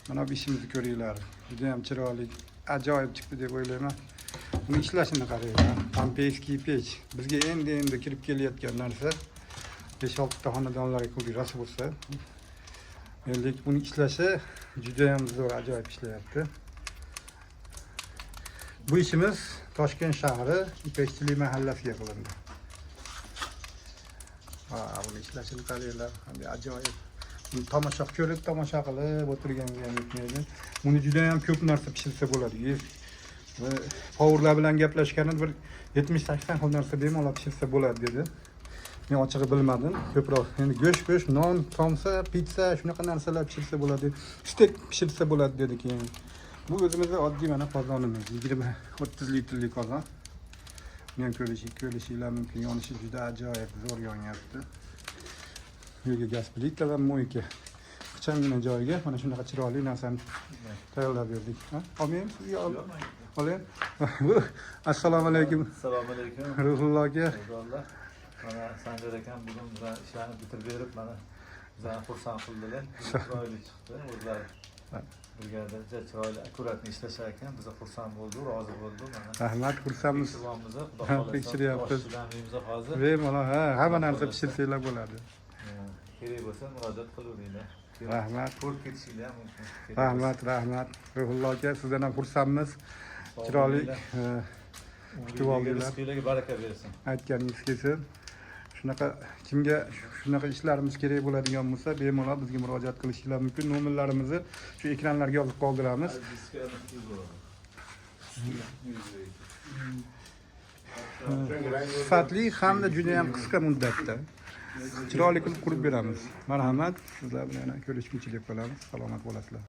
Mana bu ishimizni ko'ringlar. Juda ham chiroyli, ajoyib chiqdi deb o'ylayman. Buni ishlashini qaranglar. Помпейский pech. Bizga endi-endi kirib kelayotgan narsa. 5-6 ta xonadonlarga qildik rosa bo'lsa. Lekin buni ishlashi juda ham zo'r, ajoyib ishlayapti. Bu ishimiz Toshkent shahri Ipakchilik mahallasiga qilindi. Ha, buni ishlashini qaranglar, qanday ajoyib. Buni tomosha ko'rib, tomosha qilib o'tirganga ham yetmaydi. Buni juda ham ko'p narsa pishirsa bo'ladi. Va повар lar bilan gaplashganida bir 70-80 xil narsa bemalol pishirsa bo'ladi dedi. Men ochig'i bilmadim. Ko'proq endi go'sht, non, somsa, pitsa shunaqa narsalar pishirsa bo'ladi. Steyk pishirsa bo'ladi dedi keyin. Bu o'zimizda oddiy mana qozonimiz, 20-30 litrlik qozon. Buni ham ko'rishinglar mumkin. Yonishi juda ajoyib, zo'r yonyapti. Bu yerga gaz plita va мойка. Ixchamgina joyga mana shunaqa chiroyli narsani tayyorlab berdik. Ha? Olmaymi sizga? Olayim. Bu, assalomu alaykum. Assalomu alaykum. Ruhullo aka. Alloh. Mana Sanjar akam bugun bizani ishlarni bitirib berib, mana bizani xursand qildilar. Chiroyli chiqdi. O'zlari brigada juda chiroyli, аккуратно ishlashar ekan. Biz xursand bo'ldik, rozi bo'ldik. Mana Rahmat, xursandmiz. tekshiryapmiz, xudo Ha, xohlasa. tekshiryapmiz. Oshchilarimiz hozir. Bemalol, ha, hamma narsa pishirsanglar bo'ladi. Kerak bo'lsa murojaat qilaveringlar. Rahmat. Ko'rib ketishinglar ham mumkin. Kerak Rahmat, rahmat. Ruhullo aka, sizdan ham xursandmiz. bo'lsa. Chiroyli Sog' kutib bo'linglar. oldinglar. Rizqinglarga baraka bersin. Aytganingiz kelsin. Shunaqa kimga shunaqa ishlarimiz kerak bo'ladigan bo'lsa, bemalol bizga murojaat qilishinglar mumkin. Nomerlarimizni shu ekranlarga yozib qoldiramiz. Yuz. Sifatli hamda juda ham qisqa muddatda chiroyli qilib qurib beramiz. Marhamat, sizlar bilan yana ko'rishguncha deb qolamiz. Salomat bo'lasizlar.